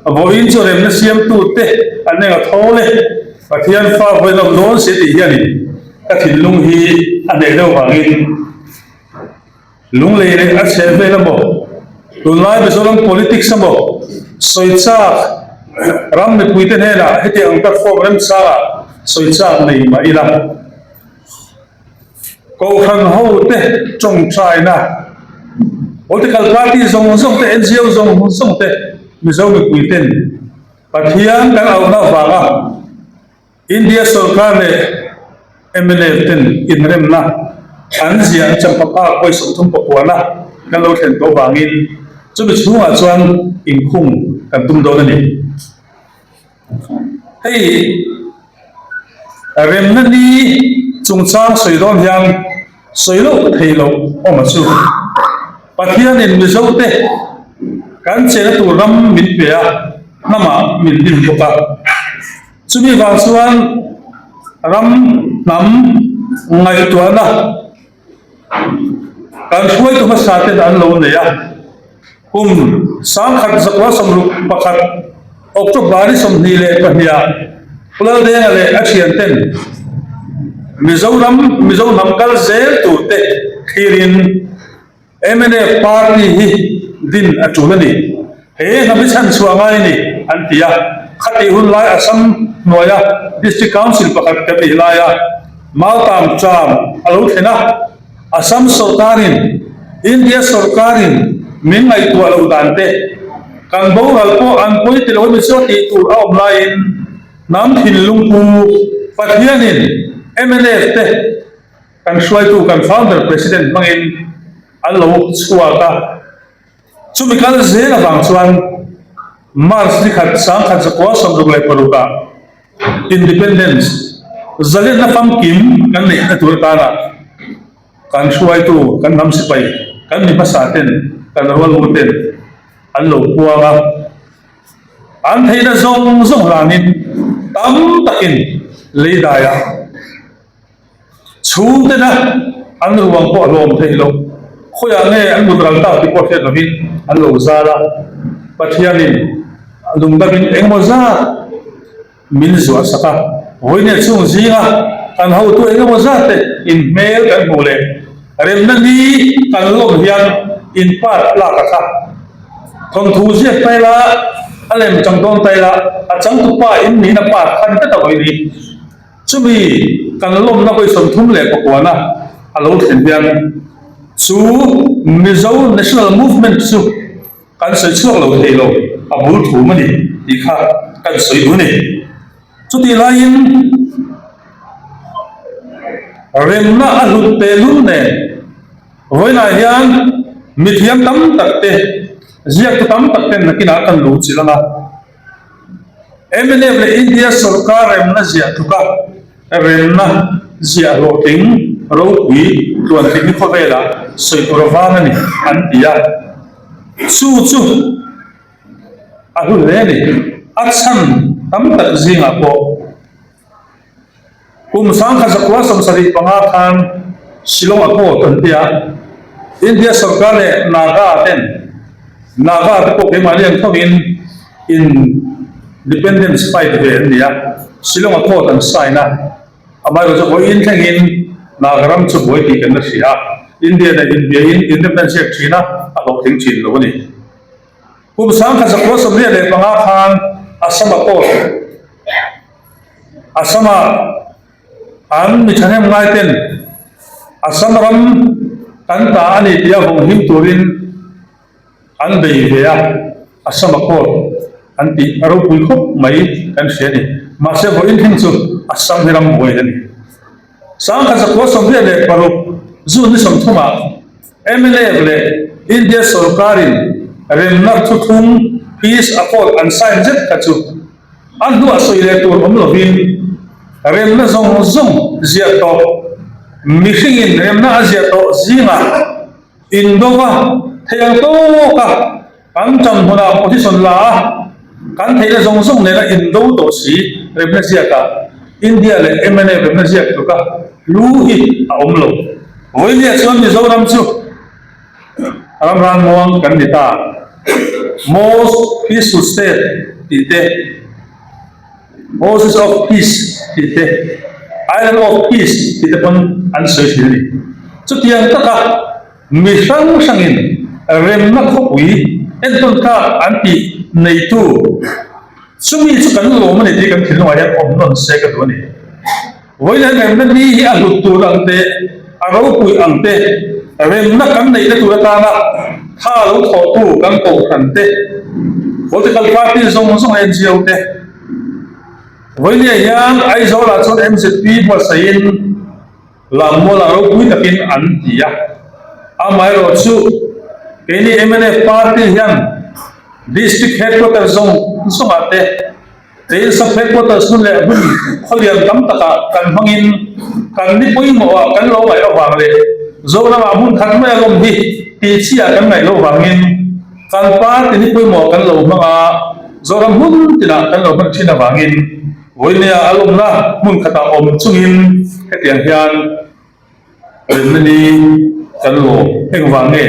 Vawiin chu remna siamtute an eng a thawl e, Pathian fa vawiin awm dawn si tih hianin ka thinlung hi a hneh deuh vangin lunglei leh a chheh vel emaw, tunlai Mizoram politics emaw sawi chak ram mipuite hnenah hetiang ang platform remchangah sawi chak nei mah ila. Kohhran hote tawngtaina, Political party zawng zawng te, NGO zawng zawng te, Mizo mipui ten Pathian kan auhna avanga India sorkar leh mnf ten inremna an ziah champapa pawi 30 pakuana kan lo thlen tawh vangin chumi chhungah chuan inkhung kan tum dawn a ni. Hei remna ni chungchang sawi dawn hian sawi loh thei loh awm a chu. Pathianin Mizote kan chena tur ram min pe a, hnamah min dim bawk a. Chumi vang chuan ram hnam ngaihtuahna kan hruaitu hmasa ten an lo nei a. Kum 1961 October 22 ah Pu Laldenga leh a thianten Mizoram Mizo hnam kal zel tur te thlirin mnf party hi din a tul a ni. He hnam hi chhanchhuah ngai a ni an ti a. Khatih hun lai Assam hnuaia District Council pakhat kan nih laia Mautam Tram a lo thlen a. Assam sorkarin India sorkarin min ngaihtuah loh dan te, kan boral pawh an pawi ti lo emi chu a tih tur a awm laiin hnam thinlung pu Pathianin mnf te kan hruaitu kan founder president hmangin an lo chhuak a. Chumi kal zel avang chuan March ni khat 1966 ah Independence zalenna famkim kan neihna tur atana kan hruaitu, kan hnam sipai, kan mi hmasa ten, kan rual u ten an lo puang a. An theihna zawng zawng hlanin tam takin lei daiah Chhungtena an ruang pawh a hlawm theih loh. Khawiah nge an mut ral tak tih pawh hriat lovin an lo zal a. Pathianin lungdamin engemaw zat min zuah sak a. Vawinia chung zinga kan hotu engemaw zat te in hmel kan hmuh leh remna ni kan lawm hian in part lak a kha. Thawnthu ziak ta ila, a lem chang dawn ta ila, a changtupa in nihna part kha ni tlat a vawi ni. Chumi kan lawmna vawi 39 a a lo thlen hian chu Mizo National Movement chu kan sawi chhuak lo thei lo, a bul thum a ni tih kha kan sawi duh a ni. Chutih laiin remna a hlut tehlul nen vawiinah hian mithiam tam tak te, ziaktu tam tak ten nakinah kan luhchilh ang a. Mnf leh India sorkar remna ziah tluka remna ziah hlawhtling ropui tluantling hi khawvelah sawi tur a vang a ni an ti a, chu chu a hlu hle a ni. A chhan tam tak zingah pawh. Kum 1975 khan Shillong Accord an ti a, India sorkar leh Naga ten, Naga te pawh keimahni ang thawngin independence fight ve an ni a, Shillong Accord an sign a, amaherawhchu chu vawiin thlengin Naga ram chu buai tih kan la hria a, India leh inbiain independence ziak thin a, a hlawhtling thin lo a ni. Kum 1975 khan Assam Accord, Assam-ah an mi thahnem ngaiten Assam ram kan ta a ni tia vawng him turin an bei ve a, Assam Accord an tih a ropui khawp mai kan hria a ni. Mahse vawiin thleng chu Assam hi ram buai a ni. 1986 June ni 30 ah mnf leh India sorkarin remna thuthlung Peace Accord an sign zet kha chu A hnuah sawi leh tur awm lovin remna zawng zawng ziah tawh, mihringin remna a ziah tawh zingah indova thei ang tawka kan ṭan hmunah position la a, kan theihna zawng zawng nena indo tawh si remna ziakah India leh mnf remna ziak tluka hlu hi a awm lo. Vawinia chuan Mizoram chu ram rangmuang kan ni ta. Most peaceful state. tih te, Oasis of Peace tih te, Island of Peace tih te pawn an sawi thin a ni. Chutiang taka mi hrang hrangin remna khawpui entawn tlak an tih neitu chumi chu kan lawm a ni tih kan thinlungah hian awm nawn se ka duh a ni. Vawiin remna ni hi a hlut tur ang te, a ropui ang te, remna kan neihna tur atana tha lo thawhtu kan kohhran te, political party zawng zawng NGO te. Vawiin hian Aizawlah chuan MZP buatsaihin Lammualah ropui takin an ti a. Amaherawh chu keini mnf party hian District Headquarters zawng zawngah te, Tin, Sub Headquarters hmun leh hmun khawlian tam takah kan hmangin kan ni pawimawhah kan lo ngaih avang leh Zoramah hmun khat mai a lawm hi tih chiah kan ngaih loh vangin kan party ni pawimawh kan lo hmang a, Zoram hmun tinah kan lo hman thin avangin vawinia a lawmna hmun khatah awm chungin hetiang hian Remna ni kan lawm. Engvang nge?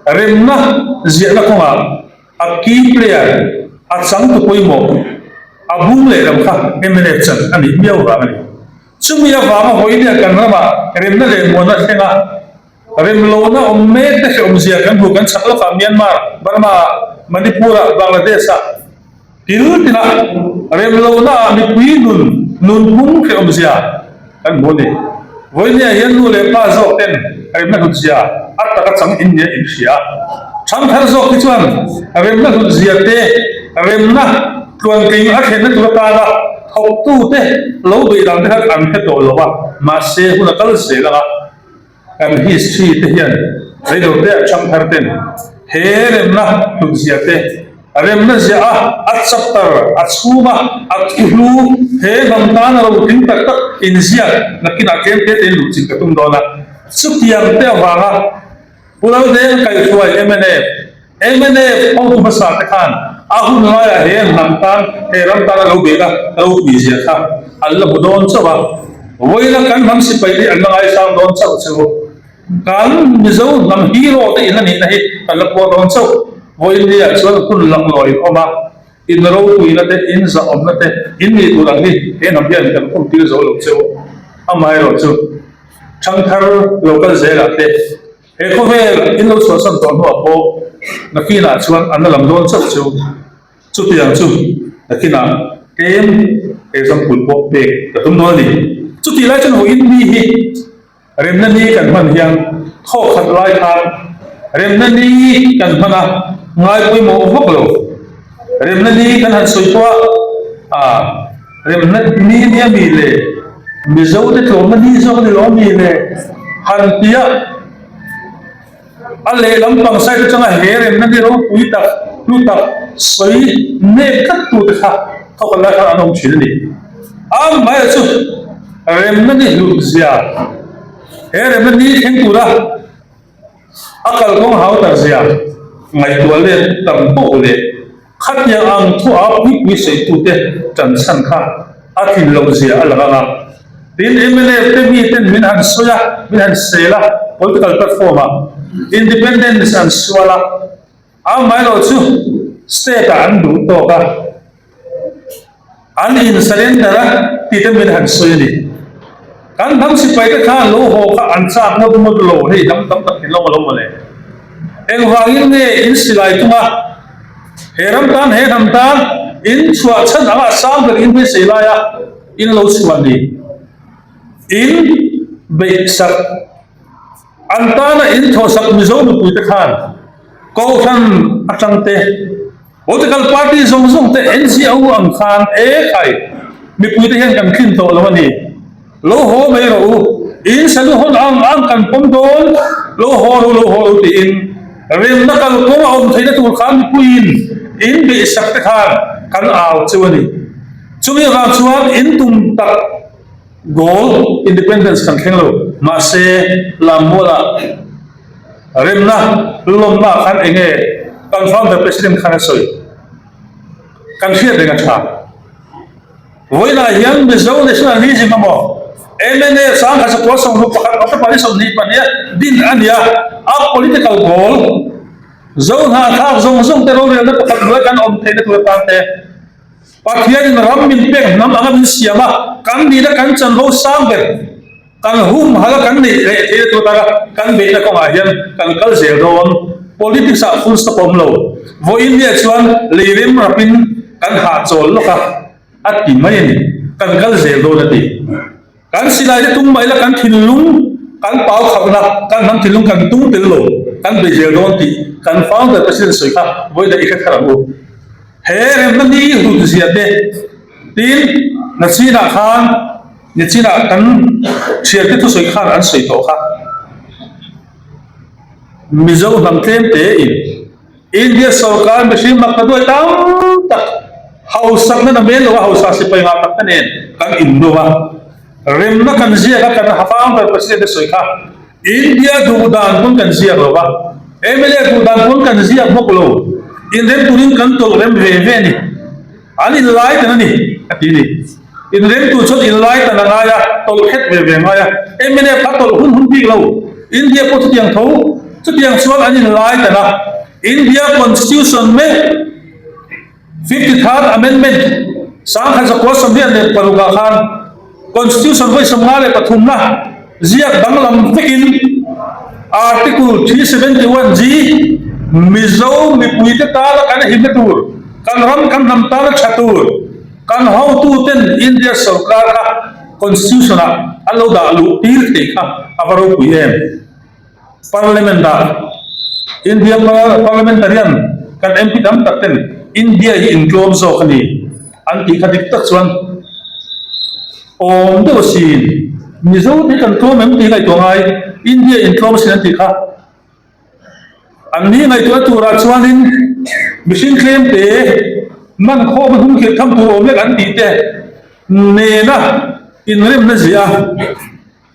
Remna ziahna kawngah a key player, a changtu pawimawh, a bung lehlam kha mnf chan a nih miau vang a ni. Chumi avanga vawinia kan ramah remna leh muanna thlenga remlohna awm mek te hrehawmzia kan hmu kan chak lawkah Myanmar, Burma-ah, Manipur-ah, Bangladesh-ah, Thil tinah remlohnaah mipui nun nunphung hrehawmzia kan hmu a ni. Vawinia hian nu leh pa zawk ten remna hlutzia a taka chang in nia in hria. Thangthar zawk hi chuan remna hlutzia te, remna tluantling a thlenna tur atana thawktute lo beih dan te khan an hre tawh lo a, mahse hun a kal zel ang a. Kan history te hian reilote ah thangthar ten he remna hlutzia te, remna ziah a a chapter a chhung a a thu hlu he hnam tan a rotling tak tak inziak nakinah tlem te tein luhchilh ka tum dawn a. Chutiang te avanga Pu Laldeng kaihhruai mnf Mnf hotu hmasa te khan a hun laiah he hnam tan, he ram tan a lo beih a, a lo pui zia kha an la hmu dawn chauh a. Vawiina kan hnam sipai te hi an la ngaisang dawn chauh che u. Kan Mizo hnam hero te in a nihna hi kan la puar dawn chauh. Vawiin ni ah chuan hun laklawh in awm a, in ropuina te, in zahawmna te, in nih tur ang hi he hnam hian kan khumtir zo lo che u. Amaherawhchu, thangthar lo kal zelah te, He khawvel in lo chhuahsan tawh hnuah pawh nakinah chuan an la lam dawn chauh chu. Chutiang chu nakinah tlem example pawh pek ka tum dawn a ni. Chutih lai chuan vawiin ni hi remna ni kan hman hian thawk khat lai khan remna ni kan hman a ngai pawimawh vak lo. Remna ni kan han sawi pawh a, remna ni nia mi le Mizo te tlawmna ni zawk a ni lo mi le han tia a lehlam pang side atanga he remna ni ropui tak hlu tak sawi nep tlat tu te kha thawk an lai khan an awm thin a ni. Amaherawhchu chu remna ni hlut zia he remna ni thleng tura A kalkawng hau tak zia ngaihtuah let tam poh leh khatiang ang thu a puipui saitute tan chhan kha a tlin loh zia a lang ang a. Tin, mnf te mi ten min han sawi a, min han sel a, political platform ah independence an sual a, amaherawhchu state ah an duh tawk a. An in surrender a tih te min han sawi a ni. Kan hnam sipai te kha an lo haw kha an chak ngawt ngawt lo hei hnam tam tak thinlawng a lo mawle. Engvangin nge in silai tung a he ram tan he hnam tan in chhuah chhan anga sang ber in beisei lai a in lo chhuah ni. In beih sak an tana in thawh sak Mizo mipui te khan Kohhran atang te Political party zawng zawng te NGO ang khan e khai mipui te hian kan tlin tawh lo a ni. Lo haw mai rawh u, in salu hawn ang ang kan pawm dawn, lo haw rawh u, lo haw rawh u tiin remna kalkawng a awm theihna tur khan mipuiin in beihsak te khan kan au cheu a ni. Chumi avang chuan in tum tak goal independence kan thleng lo, mahse Lammualah Remna lawmna ah khan enge kan founder president khan a sawi? Kan hriat reng a tha. Vawiinah hian Mizo Nationalism emaw mna 1961 October ni 22 a din a ni a, a political goal. Zohnahthlak zawng zawng te rorelna pakhat hnuai kan awm theihna tur atan te, Pathianin ram min pek hnam anga min siam a, kan nihna kan chanvo sang ber, kan humhalh a kan neih leh theihna tur atana kan beihna kawngah hian kan kal zel dawn. Politics ah full stop a awm lo. Vawiin nia chuan lei rem rapin kan hahchawl lawk a, a ti mai a ni. Kan kal zel dawn a ti. Kan silai te tung mai la kan thinlung kan pau khalhna kan hnam thinlung kan tung tel lo kan bei zel dawn tih kan founder president sawi kha vawiin i hre thar ang u. He remna ni hlut zia te tin nachinah khan nichinah kan thiante thusawi khan an sawi tawh kha Mizo hnam tlem tein India sorkar mihring mak ta duai tam tak hausakna na mel lo a hausa sipai ngah tak te nen kan innu a, remna kan ziak a kan founder president te sawi kha India duh dan pawn kan ziak lo a, mla duh dan pawn kan ziak bawk lo, inrem turin kan tawlh rem ve ve a ni. An inlai tan a ni, a ti a ni. Inrem tur chuan inlai tan a ngai a, tawlh khet ve ve a ngai a. Mnf kha tawlh hun hun bik lo. India pawh chutiang tho. Chutiang chuan an inlai tan a. India Constitution meuh 53rd Amendment 1926 ah khan Constitution vawi 53 na ziak danglam vekin Article 371 G Mizo mipuite tana kan himna tur, kan ram kan hnam tana tha tur, kan hotuten India sorkar kha Constitution ah an lo dah luh tir thei kha a va ropui em? Parliament ah India Parliamentarian kan MP tam tak ten India hi intlawm zawk a ni an tih kha dik tak chuan Awm deuh asin. Mizo te kan tlawm em tih ngaihtuah ngai, India in tlawm asin an tih kha. An ni ngaihtuahna turah chuanin mihring tlem te man khawm a hnung khirh tham tur awm lek an tih te nena inremna ziah a.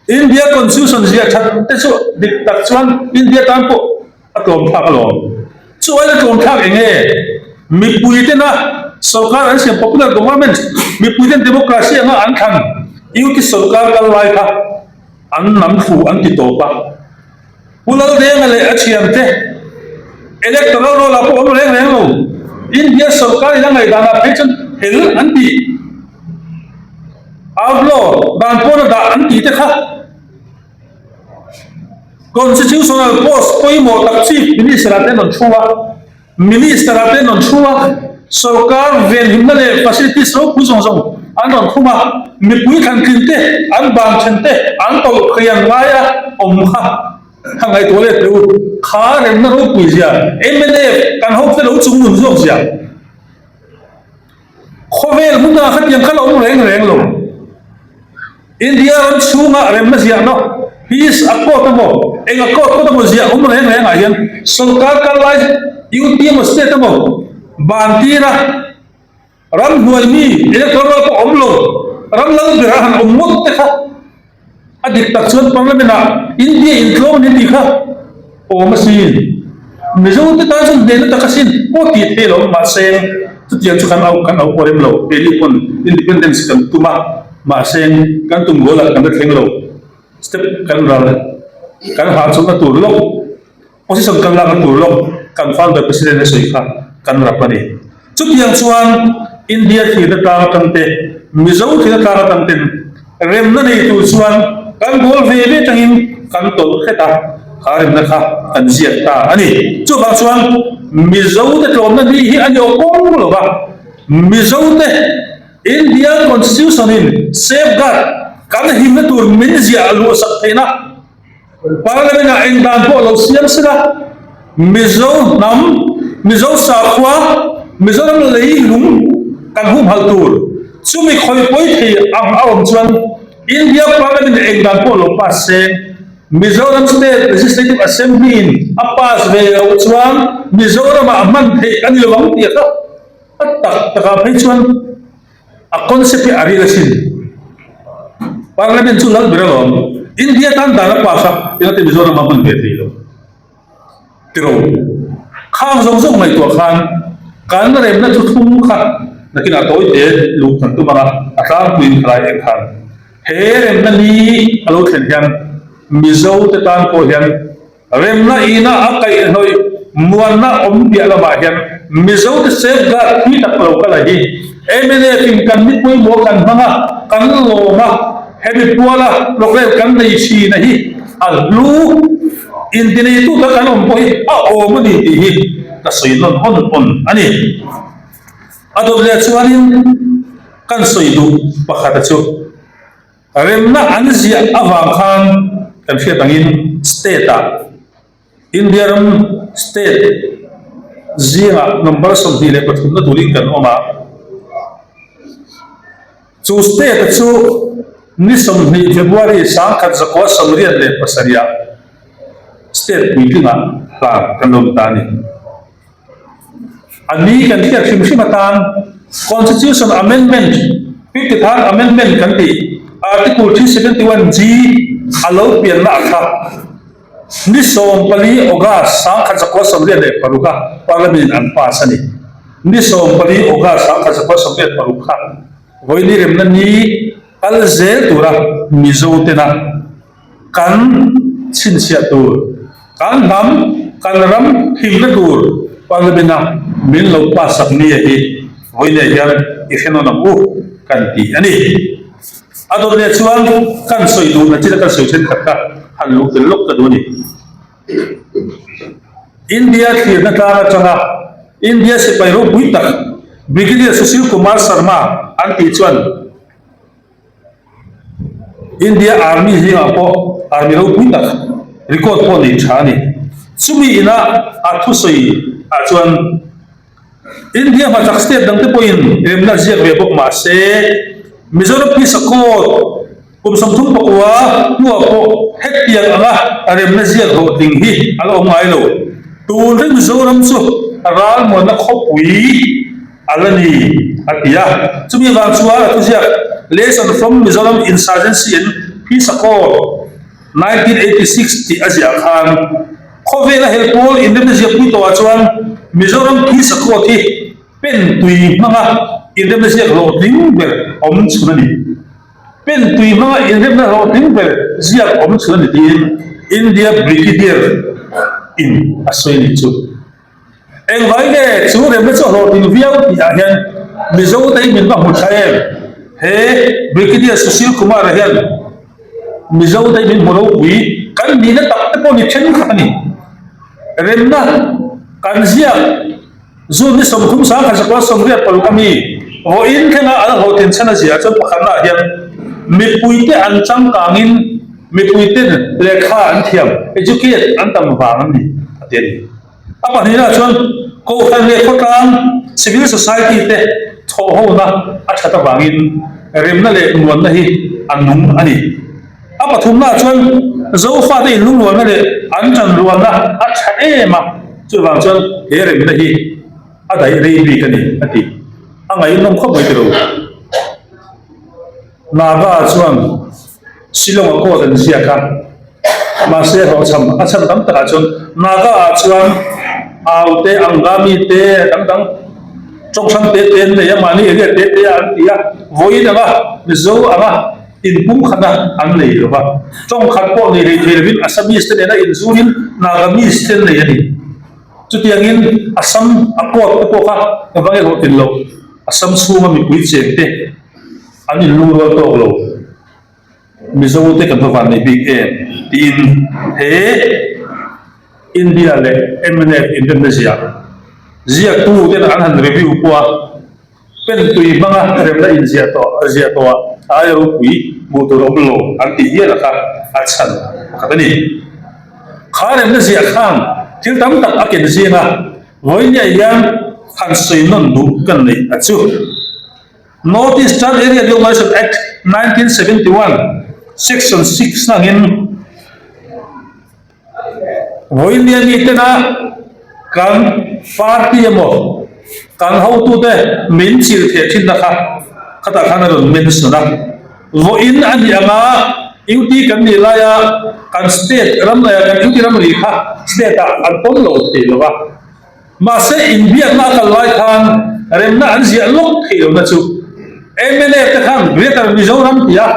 India Constitution ziah that te chu dik tak chuan India tan pawh a tlawm thlak alawm. Chu aiin a tlawm thlak eng nge? Mipui tena sorkar an siam popular government, mipui ten democracy anga an thlan UT sorkar kal lai kha an nam thlu an ti tawp a. Pu Laldenga leh a thiante electoral roll ah pawh awm reng reng lo. India sorkar in a ngaihdan ah phei chuan hel an tih. Outlaw dan pawn a dah an tih te kha Constitutional post pawimawh tak Chief Minister ah te an rawn thu a, Minister ah te an rawn thu a, sorkar venhimna leh facilities ropui zawng zawng an rawn khum a, mipui thlantlin te an ban then te an tawlh hriam ngai a awm kha kha ngaihtuah let teh u. Kha remna ropui zia mnf kan hote lo chungnun zawk zia. Khawvel hmunah khatiang kha la awm reng reng lo. India ram chhunga remna ziahna peace accord emaw eng accord pawh emaw ziah awm reng rengah hian sorkar kal lai UT emaw state emaw ban tira ram hnuai mi electoral pawh awm lo ram lal berah han awm ngawt te kha A dik tak chuan Parliament ah India in tlawm an tih kha awm asin. Mizo te tan chuan hnehna tak asin pawh tih theih lo mahse chutiang chu kan au kan au pawh rem lo. Keini pawn Independence kan tum a mahse kan tum goal ah kan la thleng lo. Step kan ral kan hahchawlhna tur lawk. Position kan lak a tur lawk kan founder president a sawi kha kan rap a ni. Chutiang chuan India thirna tlang atang te, Mizo thirna tlang atang ten remna nei tur chuan kan goal ve ve tangin kan tawlh hret a, kha remna kha kan ziak ta a ni. Chuvang chuan Mizo te tlawmna ni hi a ni awk kawng lo va, Mizo te India Constitution in safeguard kan himna tur min ziah luhsak theihna, Parliament ah eng dan pawh lo siam se la, Mizo hnam, Mizo sakhua, Mizoram lei lung kan humhalh tur chumi khawi pawi thei ang a awm chuan India Parliament in eng dan pawh lo pass se, Mizoram State Legislative Assembly in a pass ve loh chuan Mizoram ah hman theih a ni lo ang tih a kha a tak takah phei chuan A concept hi a ril asin. Parliament chu lal ber alawm. India tan dan a pass a, engati Mizoram a hman ve thei lo. Tiro. Khang zawng zawng ngaihtuah khan kan remna chu thlum kha nakinah tawi te luh kan tum ang a, a tlangpuiin khalai eng khan he remna ni a lo thlen hian Mizo te tan pawh hian remna ina a kaihhnawih. Muanna awm piah lamah hian Mizote safeguard thui tak lo kal a hi. Mnf in kan ni pawimawh kan hmang a, kan lawm a, hemi puala programme kan nei thin a hi a hlu intineitu tak kan awm pawh hi a awm a ni tih hi ka sawi nawn hawn hawn a ni. A dawt leh chuanin kan sawi duh pakhat a chu remna an ziah avang khan kan hriat angin state ah India ram state zingah number 23 na turin kan awm a, chu state chu ni 20 February 1987 ah state puitlingah hlan kan lo ni ta a ni. A ni kan hriat hrim hrim atan Constitution Amendment, 53rd Amendment kan tih Article 371 G a lo pianna a kha. Ni 14 August 1986 a Parliament in an pass a ni. Ni 14 August 1986 kha vawiin remna ni kal zel tura Mizo tena kan chhinchhiah tur, kan hnam, kan ram himna tur Parliament a min lo pass sak ni a hi vawiin ah hian i hre nawn ang u kan ti a ni. A dawt leh chuan kan sawi duh na china kan sawi thenkhat kha han luh tel lawk ta duh a ni. India thlirna tlang atanga India sipai ropui tak Brigadier Sushil Kumar Sharma an tih chuan India Army zingah pawh Army ropui tak record pawh nei tha a ni. Chumi ina a thusawi ah chuan India hmachak state dangte pawhin remna ziak ve bawk mah se, Mizoram Peace Accord kum 39 hnuah pawh hetiang anga remna ziak hlawhtling hi a la awm ngai lo. Tun reng Mizoram chu ralmuanna khawpui a la ni, a ti a. Chumi vang chuan a thuziak Lesson from Mizoram Insurgency and Peace Accord 1986 tih a ziah khan, Khawvela hel pawl inremna ziakpui tawhah chuan Mizoram Peace Accord hi pen tui hmanga inremna ziak hlawhtling ber awm chhun a ni. Pen tui hmanga inremna hlawhtling ber ziak awm chhun a ni tiin India Brigadier in a sawi a nih chu. Engvai nge chu remna chu a hlawhtling viau tih ah hian Mizo te hi min va hmu tha em? He Brigadier Sushil Kumar-a hian Mizo te hi min hmu ropui kan nihna tak te pawh ni thenkhat a ni. Remna kan ziak June ni 30 1986 a mi vawiin thlenga an hlawhtlin chhan a ziah chuan pakhatna ah hian mipuite an changkangin mipuiten lehkha an thiam, educate, an tam vang an ni a ti a ni. A pahnihna chuan Kohhran leh khawtlang, civil society, te thawhhona a that avangin remna leh muanna hi a nung a ni. A pathumna chuan Zofate inlungrualna leh an tanrualna a tha em a, chuvang chuan he remna hi a daih rei bik a ni a ti. A ngaihnawm khawp mai tilo. Naga chuan Shillong a court an ziak a, mahse hlawhchham a chhan tam takah chuan Naga ah chuan au te, Angami te, dang dang tawng hrang te te an nei a, mahni area te te ah an ti a, vawiin anga Mizo anga inpumkhatna an nei lo va, tawng khat pawh nei hlei thei lovin Assamese te nena inzurin Nagamese te an nei a ni. Chutiangin Assam a court te pawh kha va nge hlawhtlin loh, Assam chhunga mipui cheng te an inlungrual tawk lo. Mizo te kan va van nei bik em tiin he India leh mnf inremna ziah ziaktu ten an han review pawh a pen tui hmanga remna inziah tawh ziah tawh ah aia ropui hmuh tur a awm lo an tih hial a kha a chhan pakhat a ni. Kha remna ziah khan thil tam tak a ken zing a, vawiin hian han sawi nawn duh kan neih a chu. North Eastern Area Reorganisation Act 1971 Section 6 angin vawiin mi tena kan party emaw kan hotute min chilh theh thinna kha khatah khan a rawn mention a. Vawiin a nih anga UT kan nih laia kan state ram leh kan UT ramri kha state ah an pawm lo thei lo va. Mahse, inbiakna a kal lai khan remna an ziah lawk theih lohna chu mnf te khan Greater Mizoram tia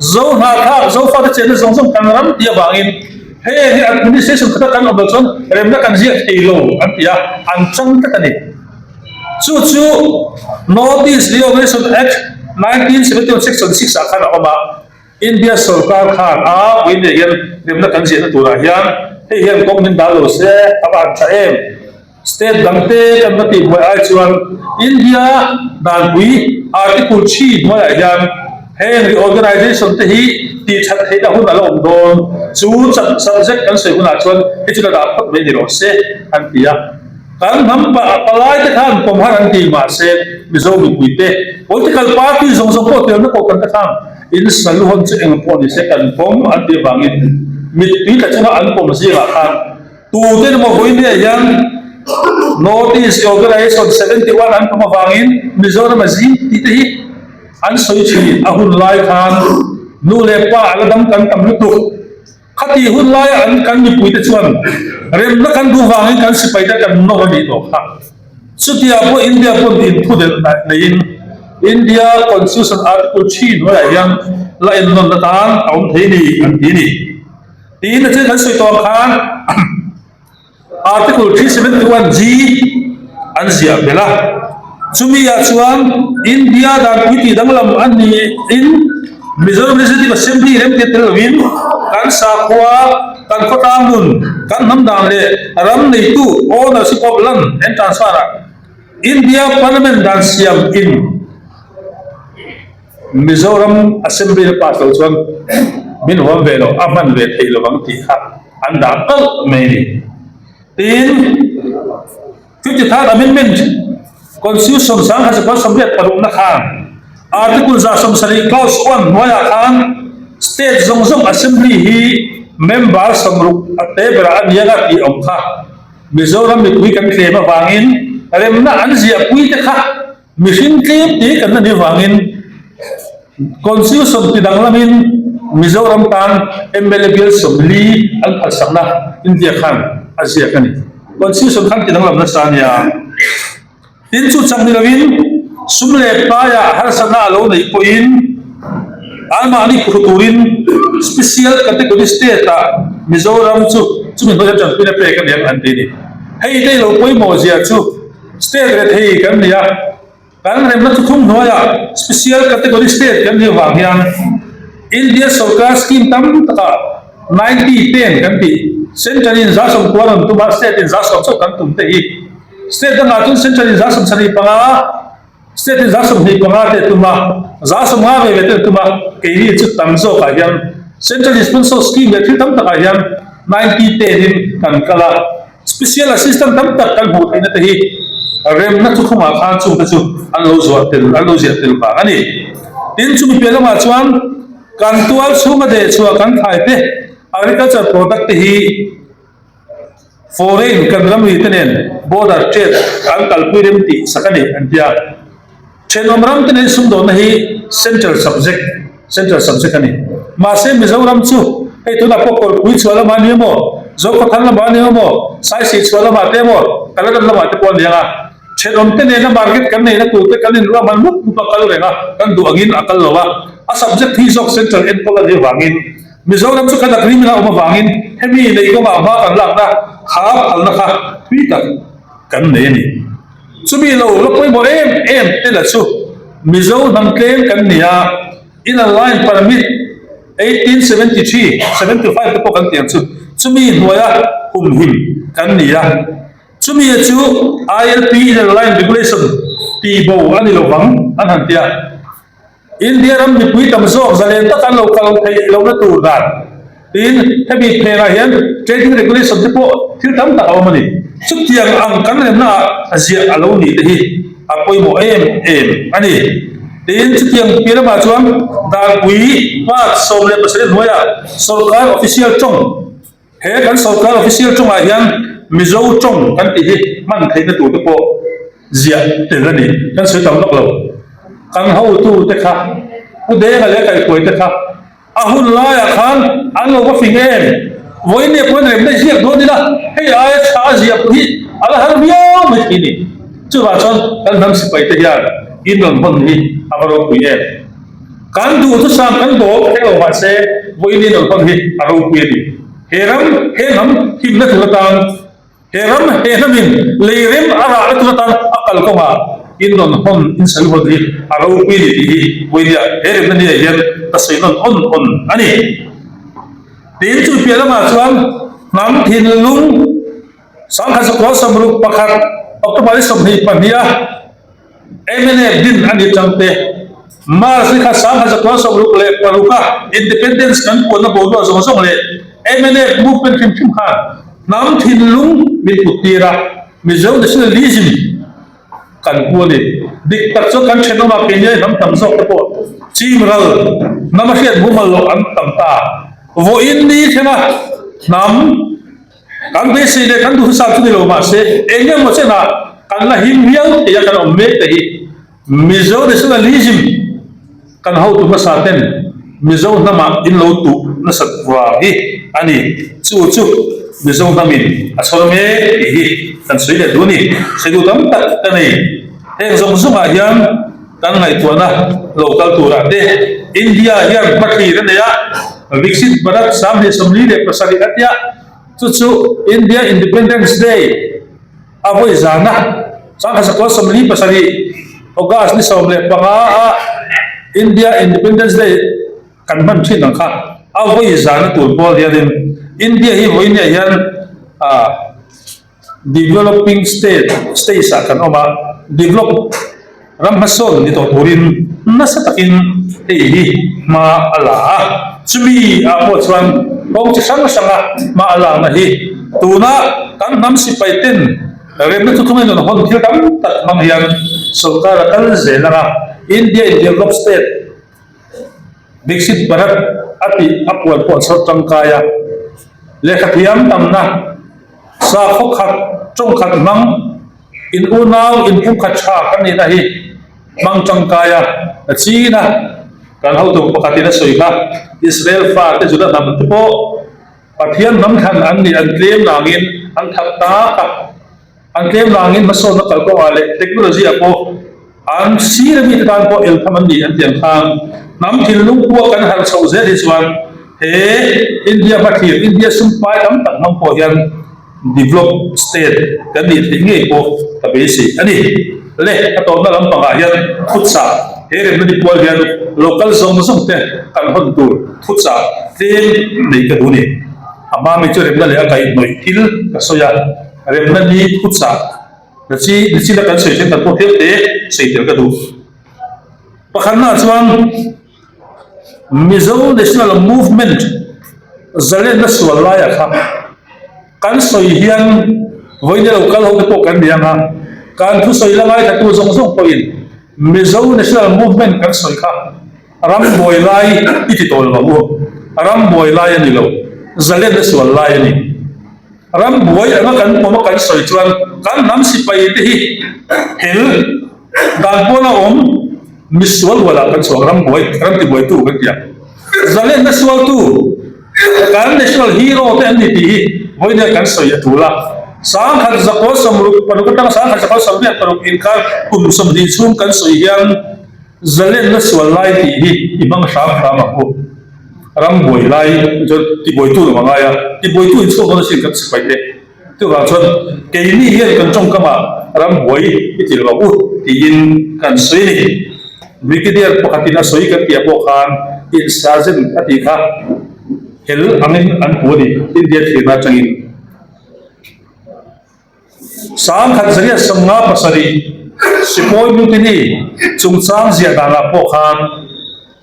Zo hnahthlak, Zofate chenna zawng zawng kan ram tih avangin. Hei hi administration khata kan awm loh chuan remna kan ziak thei lo an ti a, an chang tlat a ni. Chu chu North East Reorganisation Act 1971 Section 6 ah khan a awm a, India sorkar khan a vawiin leh hian remna kan ziahna turah hian hei hian kawng min dal lo se a va han tha em. State dangte kan va tih buai ai chuan India danpui Article xii hnuaiah hian heng reorganisation te hi tih that theihna hun a la awm dawn. Chu subject kan sawi hunah chuan hei chu la dah phawt mai ni rawh se an ti a. Kan hnam palai te khan pawm har an ti mahse Mizo mipui te political party zawng zawng pawh telna pawh kan te khan in salu hawn chu eng pawh ni se kan pawm an tih avangin mittui tla chunga an pawm zingah khan tute emaw vawiin hian North East Organisation 71 an pawm avangin Mizoram a zing tih te hi an sawi thin. A hun lai khan nu leh pa a la dam kan tam lutuk. Khati hun laia an kan mipuite chuan remna kan duh vangin kan sipaite kan nawr a nih tawh kha. Chutia pawh India pawn inthudelh neiin India Constitution Article xii hnuaiah hian la ennawn atan a awm thei ni an ti a ni. Tiin a thil kan sawi tawh ang khan Article 371 G an ziah belh a, chumi ah chuan India danpui tih danglam a niin Mizoram Legislative Assembly remtiat tel lovin kan sakhua, kan khawtlang nun, kan hnam dan leh ram neitu ownership of land and transfer ah India Parliament dan siam in Mizoram Assembly a pass loh chuan min huam ve loh, a hman ve theih lovang tih kha an dah kalh mai a ni. Tin, 53rd Amendment Constitution 1986 na khan Article 170 Clause 1 hnuaiah khan State zawng zawng Assembly hi member 60 a te berah a ni anga tih awm kha Mizoram mipui kan tlem avangin remna an ziahpui te kha Mihring tlem te kan la nih vangin Constitution ti danglamin Mizoram tan mla bial 40 an phalsakna India khan a ziak a ni. Constitution khan ti danglam nasa a nia. Tin chu chak ni lovin sum leh paiah harsatna a lo neih pawhin anmahni phu turin Special Category State ah Mizoram chu chumi hnuaia tanpuina pek a ni ang an ti a ni. Hei te lo pawimawh zia chu State rethei kan ni a, kan remna thuthum hnuaiah Special Category State kan nih avang hian India sorkar scheme tam takah 90 ten kan tih, Central in 190 rawn tum a, State in 100 chauh kan tum te hi State dangah chuan Central in 75, State in 25 te a tum a, 150 ve ve te a tum a, keini chu tam zawkah hian Central in sponsor scheme leh thil tam takah hian 90 ten in kan kal a. Special assistant tam tak kan hmuh theihna te hi remna thukhumah khan chungte chu an lo zuah tel, an lo ziah tel vang a ni. Tin, chumi piah lamah chuan kan tual chhunga deh chhuah kan thlai te, agriculture product te hi foreign kan ramri te nen border trade an kalpui rem tih sak a ni an ti a. Thenawm ram te nen sumdawnna hi central subject, central subject a ni. Mahse Mizoram chu hei tunah pawh Kawrpui chhuah lamah a ni emaw, Zokhawthar lamah a ni emaw, Saisih chhuah lamah te emaw, Kaladan lamah te pawh a ni ang a. Thenawm te nena market kan neihna tur te kan inruahman mup mup a kal reng a, kan duh angin a kal lo a. A subject hi zawk central enkawl a nih avangin Mizoram chu kan agreement a awm avangin hemi neih kawngah hma kan lakna kha phalna kha thui tak kan nei a ni. Chumi lo la pawimawh em em te la chu Mizo hnam tlem kan ni a, Inner Line Permit 1873, 75 te pawh kan ti ang chu, chumi hnuaia humhim kan ni a, chumi chu ILP Inner Line Regulation tihbo a ni lo vang an han ti a. India ram mipui tam zawk zalen tak an lo kal theih lohna tur dan tiin hemi phenah hian trading regulation te pawh thil tam tak a awm a ni. Chutiang ang kan remna ah ziah a lo nih te hi a pawimawh em em a ni. Tiin chutiang piah lamah chuan Darpui part 17 hnuaiah sawrkar official tawng He kan sawrkar official tawngah hian Mizo tawng kan tih hi hman theihna tur te pawh ziah tel a ni. Kan sawi tam vak lo. Kan hotu te kha, Pu Denga leh Kaihkuai te kha a hun laiah khan an lo va fing em? Vawiin leh pawhin remna i ziak dawn ila, hei aia tha a ziah pawh hi a la har viau mai thei a ni. Chuvang chuan kan hnam sipai te hian in rawn hawn hi a va ropui em? Kan duhthusam kan dawm thleng lo mahse vawiin in rawn hawn hi a ropui a ni. He ram, he hnam himna tur atan, he ram, he hnamin lei rem a rahna tur atan a kalkawngah in rawn hawn, in sawi hawn hi a ropui ni tih hi vawinia he remna ni ah hian ka sawi nawn awn awn a ni. Tin, chu piah lamah chuan hnam thinlung 1961 October ni 22 a mnf din a ni tang te, March ni kha 1966 a Independence kan puanna boruak zawng zawng leh mnf movement hrim hrim khan hnam thinlung min put tir a, Mizo nationalism kan pu a ni. Dik tak chuan kan thenawmah keini hnam tam zawk te pawh chim ral hnam a hriat mumal loh an tam ta. Vawiin ni thlenga hnam Kan beisei leh kan duhthusam chu ni lo mahse eng emaw chenah kan la him viau theih a kan awm mek te hi Mizo nationalism kan hotu hmasa ten Mizo hnamah in lo tuh nasat vang hi a ni. Chu chu Mizo hnamin a chhawr mek tih hi kan sawi leh duh a ni. Sawi duh tam tak ka nei. Heng zawng zawngah hian kan ngaihtuahna lo kal turah te India hian hmathlir a nei a, Viksit Bharat 2047 a tia, chu chu India Independence Day a vawi zana 1947 August ni 15 a India Independence Day kan hman thin ang kha a vawi zana tur pawl hianin India hi vawinia hian ah Developing state states ah kan awm a, develop ram hmasawn ni tawh turin nasa takin hei hi hma a la a, chumi ah pawh chuan kawng chi hrang hranga hma a lakna hi tuna kan hnam sipai ten remna thuthlung in rawn hawn thil tam tak hmang hian sorkar a kal zel ang a, India in develop state Viksit Bharat a tih a puan pawh chhawr tangkai a, lehkhathiam tamna, sakhaw khat, tawng khat hmang, in unau inpumkhat tha kan nihna hi hmang tangkai a, a chin a, kan hotu pakhatin a sawi kha, Israel fate Juda hnam te pawh Pathian hnam thlan an nih an tlem nangin an that tak a. An tlem vangin hmasawnna kalkawngah leh technology ah pawh an sir a mite tan pawh eltham an ni an ti ang khan hnam thinlung pua kan harh chhoh zel hi chuan he India hmathlir, India sum pai tam tak hmang pawh hian develop state kan nih theih ngei pawh ka beisei a ni. Le a tawpna lampangah hian thuchah he remna ni pual hian local zawng zawng te kan hawn tur thuchah tlem neih ka duh a ni. A hma mi chu remna leh a kaihhnawih thil ka sawi a. Remna ni thuchah na chi nichina kan sawi thenkhat pawh tlem te sawi tel ka duh. Pakhatnaah chuan Mizo National Movement zalenna sual laiah kha kan sawi hian vawiin lo kal ho te pawh kan ni ang a, kan thusawi la ngaithla tu zawng zawng pawhin Mizo National Movement kan sawi kha ram buai lai i ti tawh lo ang u. Ram buai lai a ni lo, zalenna sual lai a ni. Ram buai anga kan pawm a kan sawi chuan kan hnam sipai te hi hel dan pawn a awm misual hualah kan chhuak ram buai ram ti buaitu kan ti ang. Zalenna sualtu kan national hero te an ni tih hi vawinia kan sawi a tul a. 1966 atanga 1986 inkar kum 20 chhung kan sawi hian Zalenna sual lai tih hi i hmang hram hram ang u. Ram buai lai chuan tibuaitu lo a ngai a, tibuaitu in chhuak dawn asin kan sipai te. Chuvang chuan keini hian kan tawngkamah ram buai i ti lo ang u tiin kan sawi a ni. Brigadier pakhatin a sawi kan tih ah pawh khan insurgent a tih kha hel angin an pu a ni India thirna atangin. 1957 Sepoy Mutiny chungchang ziah danah pawh khan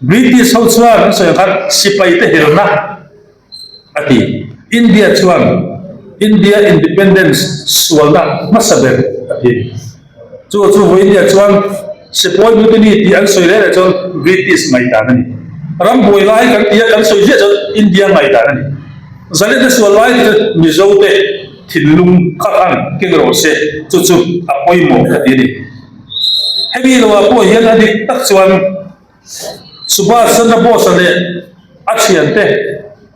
British ho chuan an sawi ang khan sipaite helna a ti. India chuan India Independence sualna hmasa ber a ti. Chu chu vawi India chuan Sepoy Mutiny tih an sawi reng reng chuan British ngaihdan a ni. Ram buai lai kan ti a kan sawi ziah chuan India ngaihdan a ni. Zalenna sual lai te chu Mizo te thinlung kha khan keng rawh se chu chu a pawimawh ka ti a ni. Hemi loah pawh hian a dik tak chuan Subhash Chandra Bose-a leh a thiante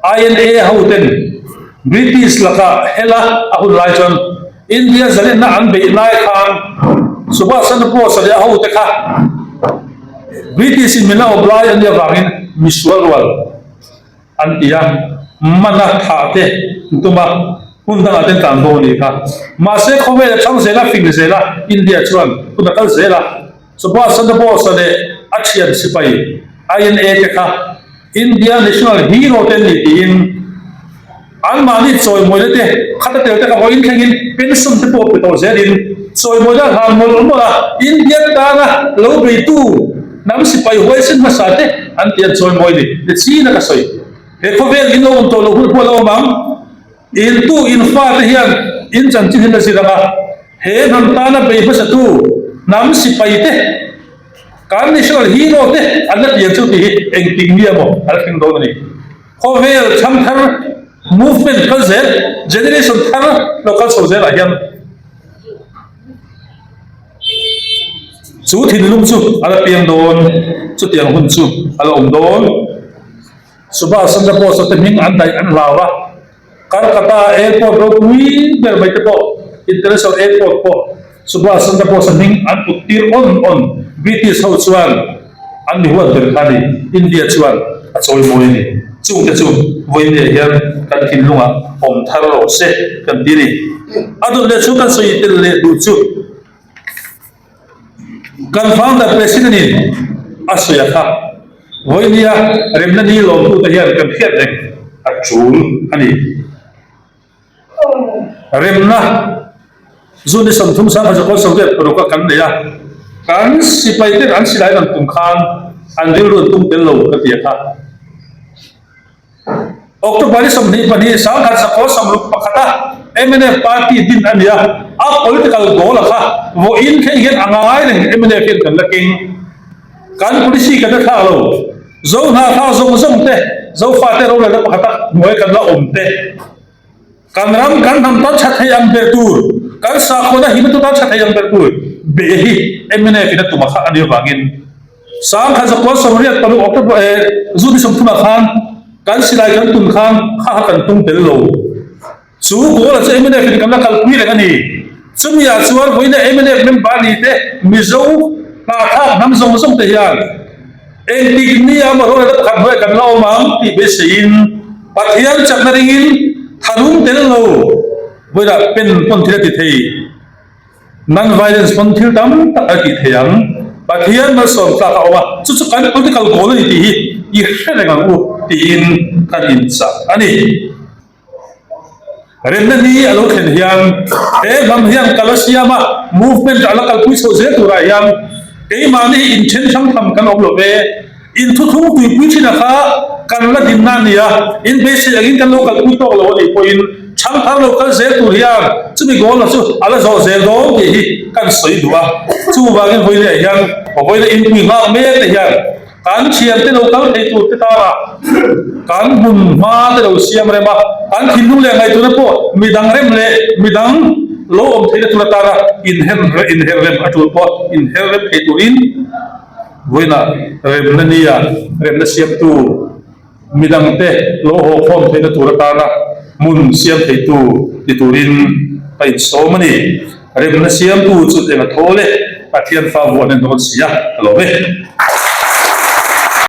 INA hoten British laka hela a hun lai chuan India zalenna an beih lai khan Subhash Chandra Bose-a leh a hote kha British-in min la awp lai a nih avangin misual rual an ti a. Mana thah te an tum a, hmun dangah te an tlan bo a nih kha. Mahse khawvel a chang zel a, fing zel a, India chuan hun a kal zel a. Subhas Chandra Bose-a leh a thian sipai INA te kha India National Hero te an ni tiin anmahni chawimawina te khata tel te kha vawiin thlengin pension te pawh pe tawh zelin chawimawina a hlan mawlh mawlh a, India tana lo beitu hnam sipai huaisen hmasa te an ti an chawimawi ni. Ni chin a ka sawi. He khawvel in lo awm tawh loh hun pawh a lo awm ang. Intu in fate hian in chanchin hi la zir ang a, he hnam tana bei hmasatu hnam sipai te, kan national hero te an la tiang chu tih hi engtik nia maw a la thleng dawn a ni. Khawvel chhang thar movement kal zel, generation thar lo kal chho zelah hian chu thinlung chu a la piang dawn, chutiang hun chu a la awm dawn. Subhas Chandra Bose te hming an daih an hlau a, Calcutta Airport ropui ber mai te pawh International Airport pawh Subhas Chandra Bose hming an put tir awn awn. British ho chuan an mi huat ber kha a ni, India chuan a chawimawi a ni. Chungte chu vawinia hian kan thinlungah awm thar rawh se kan ti a ni. A dawt leh chu kan sawi tel leh duh chu. Kan founder president in a sawi a kha, vawinia remna ni lawmtute hian kan hriat reng a tul a ni. Remna June ni 30 sangkhat Soviet paruk a kan nei a, kan sipai ten an silai rawn tum khan an rilru an tum tel lo ka ti a kha. October ni 22, 1961 a mnf party din a ni a, a political goal a kha vawiin thleng hian a ngai reng mnf hian kan la keng. Kan policy kan la thlak lo. Zo hna thlak zawng zawng te, Zofate rorelna pakhata hnuai kan la awm te, kan ram kan hnam tan tha thei ang ber tur, kan sakhuana himna tur tan tha thei ang ber tur be hi mnf in a tum a kha a nih avangin 1986 October eh June ni 30 ah khan kan silai kan tum khan kha kha kan tum tel lo. Chu goal-a chu mnf in kan la kalpui reng a ni. Chumi ah chuan vawiina mnf member ni te Mizo hnahthlak hnam zawng zawng te hian engtik ni ah maw rorelna pakhat hnuaiah kan la awm ang tih beiseiin Pathian chakna ringin tharum tel lo vawiinah pen pawn thil a ti thei. Non-violence pawn thil tam tak a tih thei ang. Pathian malsawm tlak a awm a, chu chu kan political goal a ni tih hi i hre reng ang u tiin kan inchah a ni. Remna ni a lo thlen hian he hnam hian kal a siam a, movement a la kalpui chhoh zel turah hian keimahni hi inthen hrang tham kan awm lo ve. Inthuthung tuipui thin a kha kan la dinna a ni a, in beisei angin kan lo kalpui tawk lo a nih pawhin chhangthar lo kal zel tur hian chumi goal la chu a la zawh zel dawn tih hi kan sawi duh a. Chuvangin vawileah hian vawiina inpui nghak mek te hian kan thiante lo kal thei tur te tara kan hmun hma te lo siam rem a, kan thinlung leh ngaihtuahna pawh midang rem leh midang lo awm theihna tur atana inher rem a tul pawh inher rem thei turin Vawiinah remna nia remna siamtu midangte lo haw khawm theihna tur atana hmun siam theitu ni turin ka insawm a ni. Remna siamtu chu eng a thawl e, Pathian fa vuah nen dawn si a, ka lawm e.